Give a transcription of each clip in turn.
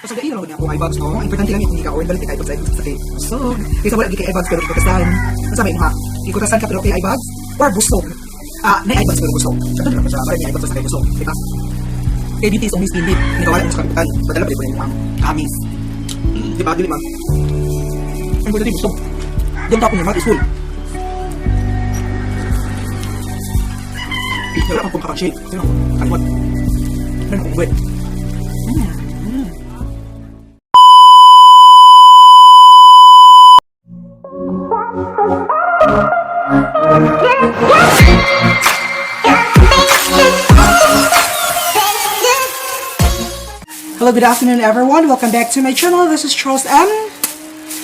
Basta dai raw niya akong eyebags, no? Ang importante lang yung kung ikaw balik kay eyebags sa kay busog. Kaysa wala gi kay eyebags pero ikutasan. Unsa may imha? Ikutasan ka pero kay eyebags or busog? Ah, nay eyebags pero busog. Sa tanong sa para niya eyebags sa kay busog, di ba? Kay beauty is only skin deep. Hindi ka wala sa kalibutan. Padala pa rin ang kamis. Di ba? Dili man. Ang importante busog. Don't talk when your mouth is full. Wala kang pumkakang-shave. Sino? Kalimot. Meron akong wet. Hello, good afternoon everyone. Welcome back to my channel. This is Charles M.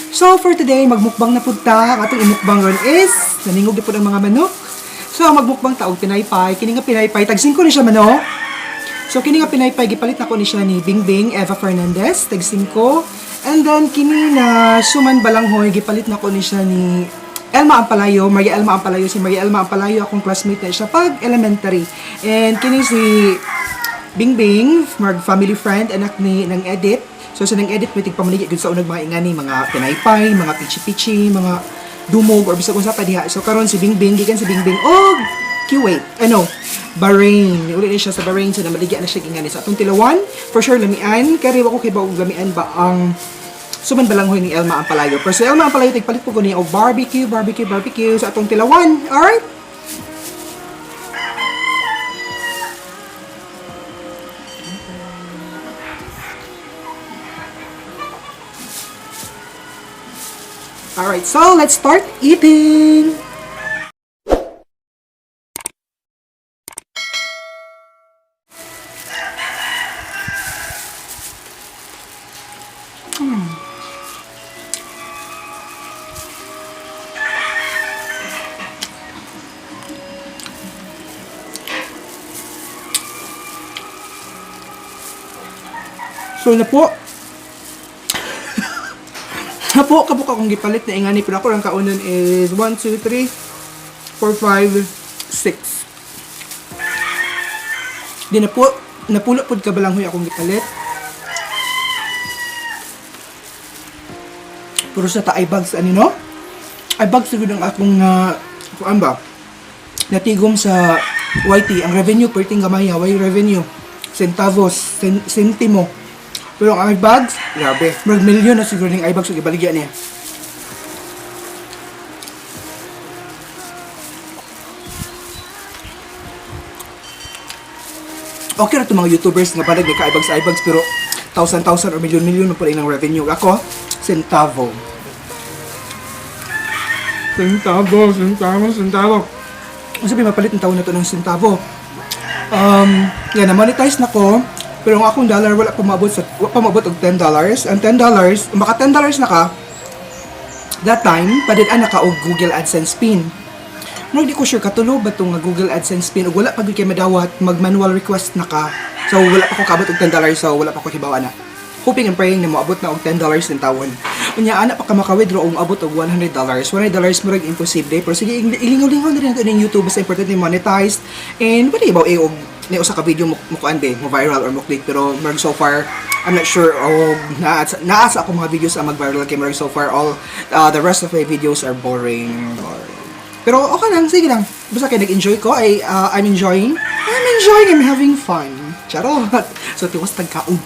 So for today, magmukbang na pud ta. Ang atong imukbang ron is naningog na pud ang mga manok. So magmukbang ta og pinaypay. Kini nga pinaypay tag 5 ni siya manok. So kini nga pinaypay gipalit nako ni siya ni Bingbing Eva Fernandez tag 5. And then kini na suman balanghoy gipalit nako ni siya ni Elma Ampalayo, Maria Elma Ampalayo, si Maria Elma Ampalayo akong classmate na siya pag elementary. And kini si Bingbing, mag family friend, anak ni ng edit. So sa nang edit, may tigpamaligya gud sa unag mga ingani, mga pinaypay, mga pichi-pichi, mga dumog or bisag unsa pa diha. So karon si Bingbing, gikan si Bingbing og Kuwait. Ano, Bahrain. Uli ni siya sa Bahrain, so namaligya na siya ingani sa atong tilawan. For sure lamian, kay wa ko kay og lamian ba ang suman balanghoy ni Elma Ampalayo. Pero si Elma Ampalayo tigpalit po ko niya og barbecue, barbecue, barbecue sa atong tilawan. Alright? Alright, so let's start eating! So na po. Napo kabuk akong gipalit na ingani pero ako lang kaunon is 1 2 3 4 5 6. Di na po napulo pud ka balanghoy akong gipalit. Pero sa ta bags ani no? Eye bags siguro ang akong kuan ba? Natigom sa YT ang revenue perting gamay way revenue centavos, sentimo. Pero ang eye bags, grabe. Murag milyon na siguro ning eye bags ug ibaligya niya. Okay ra to mga YouTubers nga balag ka eye bags eye bags pero thousand thousand or million million man pud ilang revenue. Ako, centavo. Centavo, centavo, centavo. Ang sabi, mapalit ng taon na to ng centavo. Yeah, na-monetize na ko. Pero ang akong dollar, wala pa maabot, sa, wala pa maabot og $10. Ang $10, maka $10 na ka, that time, padid-an na ka og Google AdSense pin. No, di ko sure katulo ba itong Google AdSense pin ug wala pa gyud kay madawat, mag-manual request na ka. So wala pa ko kaabot og $10, so wala pa ko hibaw ana. Hoping and praying na moabot na og $10 ng tawon. Unya ana pa ka maka-withdraw og abot og $100. $100 murag imposible, pero sige ilingaw-lingaw na rin nato ning YouTube basta importante monetized. And pwede ibaw eh og ni usa ka video mo kuan be, mo viral or mo click, pero murag so far I'm not sure og naa naa sa akong mga videos ang mag-viral kay murag so far all the rest of my videos are boring. Boring. Pero okay lang, sige lang. Basta kay nag-enjoy ko, ay I'm enjoying. I'm enjoying, I'm having fun. Charot. So tiwas tagkaon.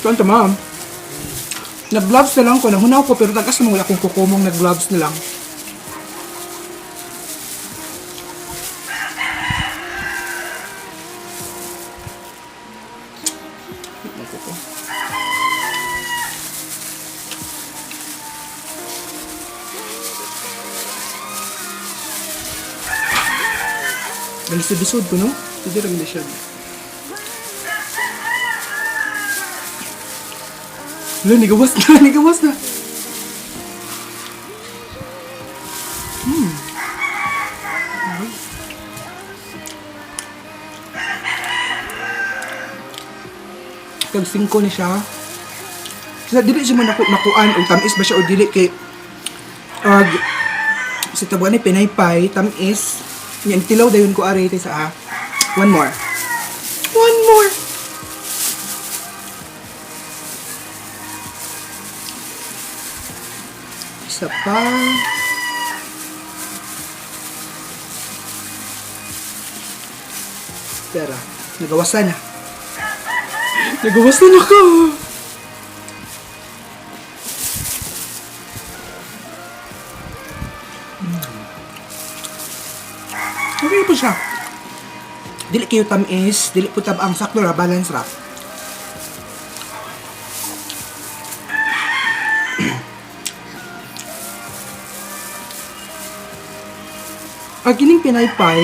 Ito ma'am. Nag-gloves na lang ko, nahunaw ko, pero tagas naman wala akong kukumong, nag-gloves na lang. Nalisod-lisod ko, no? Hindi rin na siya. Wala, nigawas na, nigawas na. Tag 5 ni siya. Kasi dili siya mo naku makuan og tamis ba siya o dili kay ag sa tabuan ni pinaypay tamis. Yan tilaw dayon ko ari sa ah. One more. One more. Isa pa. Pera, nagawasan na. Nagawasan ako. Okay po siya. Dili kayo tamis, dili po tabang, sakto ra, balance ra. Ang kining pinaypay,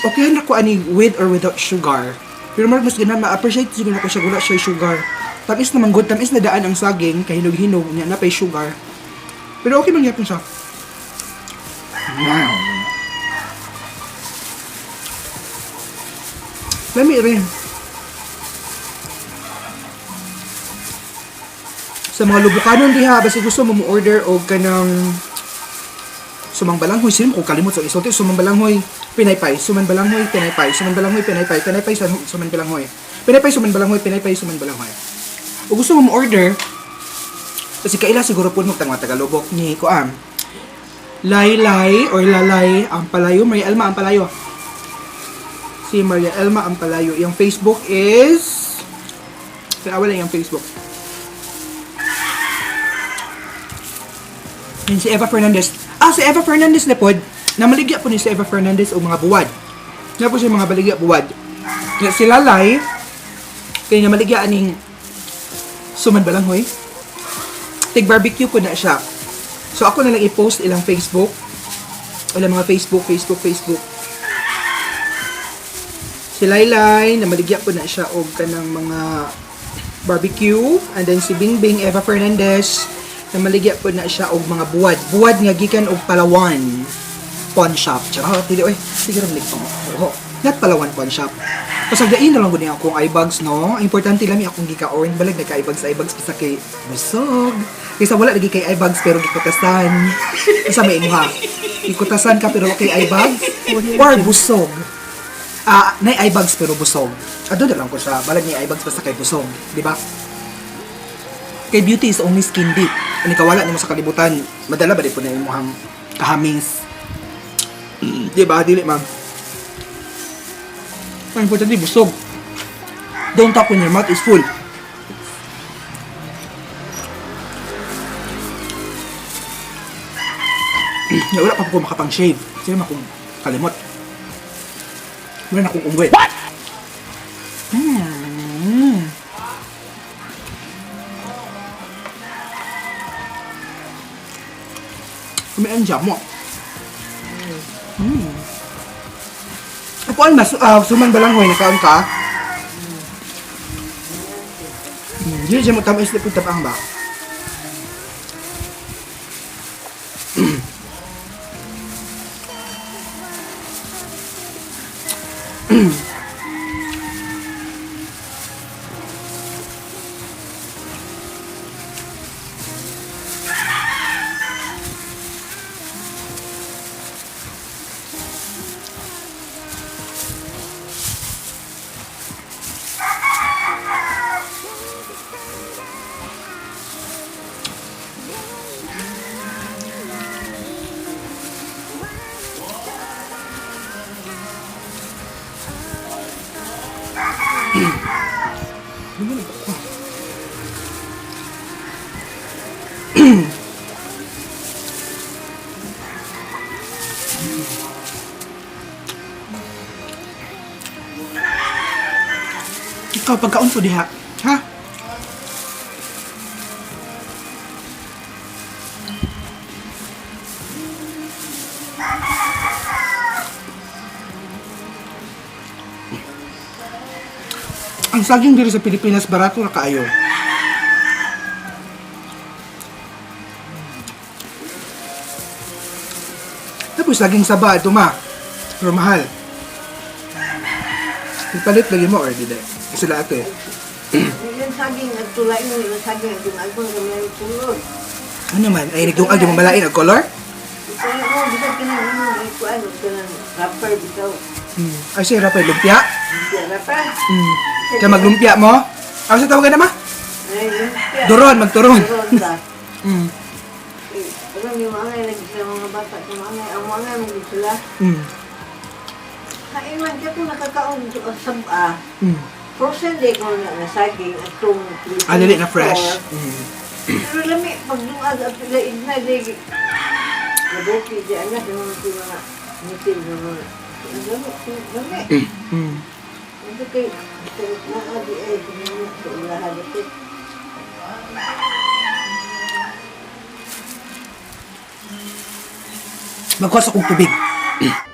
okay na ko ani with or without sugar. Pero mas ganahan ma-appreciate siguro ko siya wala siya sugar. Tamis naman good, tamis na daan ang saging, kahinog-hinog, niya na pay sugar. Pero okay man gyapon siya. Wow. Lami rin. Sa mga Lubukanon diha, basta gusto mo mo-order og kanang sumang balanghoy, sino mo kung kalimot sa isulti, sumang balanghoy, pinaypay, suman balanghoy, pinaypay, suman balanghoy, pinaypay, pinaypay, suman balanghoy, pinaypay, suman balanghoy, pinaypay, suman balanghoy. O gusto mo mo-order, kasi kaila siguro po mo tang Tagalobok ni Kuam. Laylay or Lalay ang palayo, Maria Elma ang palayo. Si Maria Elma ang palayo. Yung Facebook is kaya wala yung Facebook. Yan si Eva Fernandez. Ah, si Eva Fernandez na pod. Namaligya po ni si Eva Fernandez og mga buwad. Na po siya mga baligya buwad. Yan si Lalay, kaya namaligya aning suman balanghoy. Tig barbecue po na siya. So ako na lang i-post ilang Facebook. Ilang mga Facebook, Facebook, Facebook. Si Laylay, namaligya po na siya og kanang mga barbecue. And then si Bingbing, Eva Fernandez, namaligya po na siya og mga buwad. Buwad nga gikan og Palawan pawn shop. Charot, dili oy. Sige ra pa. Oo. Not Palawan pawn shop. Pasagdain na lang gud niya akong eye bags, no? Ang importante lang akong gikaon. Balag nagka eye bags, eye bags basta kay busog. Kaysa wala lagi kay eye bags pero gikutasan. Isa may imuha. Gikutasan ka pero okay eye bags or busog. Ah, nay eye bags pero busog. Ado na lang ko siya. Balag ni eye bags basta kay busog, di ba? Kay beauty is only skin deep. Ani kawala nimo sa kalibutan, madala ba di po na imong kahamings? Di ba? Dili, ma'am. Ang importante, busog. Don't talk when your mouth is full. Ya, wala pa po ko makapang-shave. Kasi naman akong kalimot. Wala na akong unggoy. What? Kumian siya mo. Ako mas suman balanghoy nakaon ka? Dili siya mo tamis na punta ba? Ikaw, pagkaon ko diha. Ha? Ang saging diri sa Pilipinas, barato ra kaayo. Tapos saging saba ito ma. Pero mahal. Ipalit lagi mo or dili? Sila ate. saging at tulay mo ilang saging at dungagon kami ang kulod. Ano man? Ay, nagdungag yung malain ang color? Kaya mo, bisag ka na, ano, ay kuan, huwag ka ng wrapper, bitaw. Ay, siya, rapay, lumpia. Hindi, wrapper. Kaya maglumpia mo? Ano sa tawagan na ma? Ay, lumpia. Duron, magturon. Duron ba? Eh, pero yung mga lagi sila mga bata, yung mga ang mga mga sila. Kain man ka kung nakakaon sa saba. Frozen day ko na nasaging at kung Ah, dili na fresh. Pero lami, pag dungag at laig na, di, nabuki di anak, yung mga mga ngipin, yung mga, ang lami, lami. Ito kay, kay mga di ay, mga sa ulahan ito. Magkuha sa kong tubig.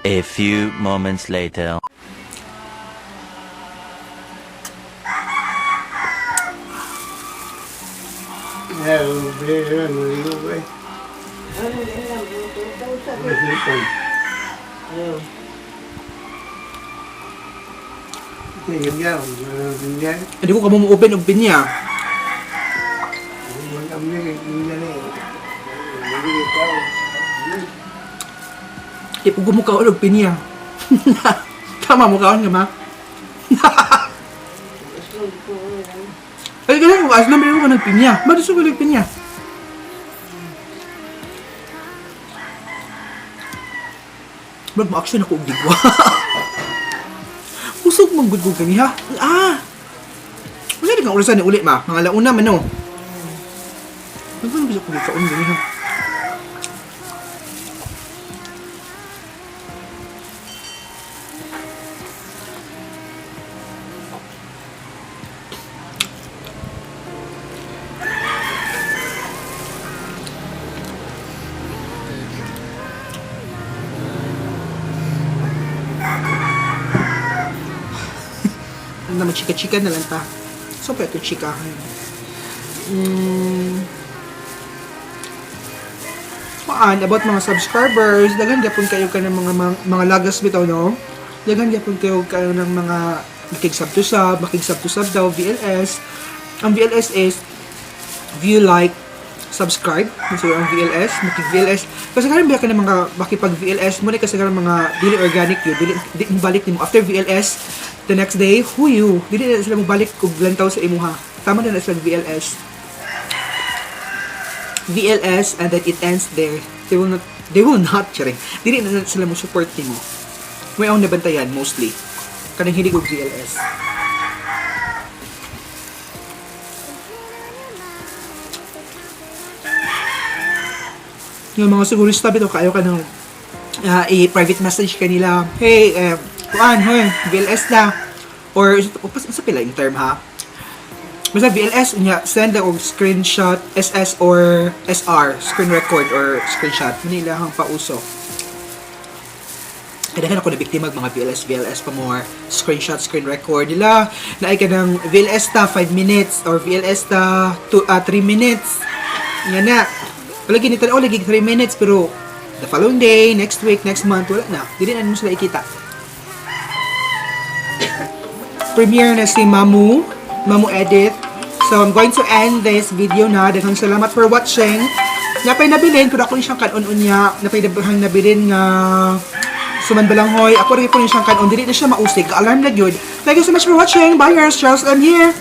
A few moments later. Ano din lang, yung sa Hindi ko kamo mo-open og pinya. Di po gumukaon og pinya. Tama mo kaon nga ma. Ay, ganun ko, as meron ko ng pinya. Ba't gusto ko ng pinya? Ba't mo-action ako og digwa? Usog mong good ko kami ha? Ah! Wala rin kang urasan ni uli ma. Mga launa man no. Ba't mo gusto ko kaon gani ha? Ano naman, chika-chika na lang ta. So, pwede chikahan. Paan, about mga subscribers, daghan gyapon kayo ka ng mga lagas bitaw, no? Daghan gyapon kayo kayo ng mga makig-sub to sub, makig-sub to sub daw, VLS. Ang VLS is view, like, subscribe. So, ang VLS, makig-VLS. Kasi karon biya ka ng mga makipag VLS mo na kasi karon mga dili organic yun, dili di mo balik nimo after VLS the next day, who you? Dili na sila mo balik og lantaw sa imuha. Tama na na sila VLS. VLS and then it ends there. They will not charing. Dili na sila mo support nimo. May akong nabantayan mostly. Kanang hilig og VLS. Yung mga sigurista bitaw kayo ka ng i-private message kanila. Hey, kuan, hoy, VLS na. Or, sa pila yung term ha? Basta VLS, niya, send og screenshot, SS or SR, screen record or screenshot. Manila hang pauso. Kaya ako na biktima mga VLS, VLS pa more. Screenshot, screen record nila. Naay ka ng VLS ta 5 minutes or VLS ta 3 minutes. Yan na. Wala gini tan lagi 3 minutes pero the following day, next week, next month, wala na. Dili na mo sila ikita. Premiere na si Mamu, Mamu Edit. So I'm going to end this video na. Daghang salamat for watching. Napay nabilin pero ako ni siyang kanon unya. Napay daghang nabilin nga suman balanghoy. Ako rin po ni siyang kanon. Dili na siya mausig. Alarm na gyud. Thank you so much for watching. Bye guys. Charles, I'm here.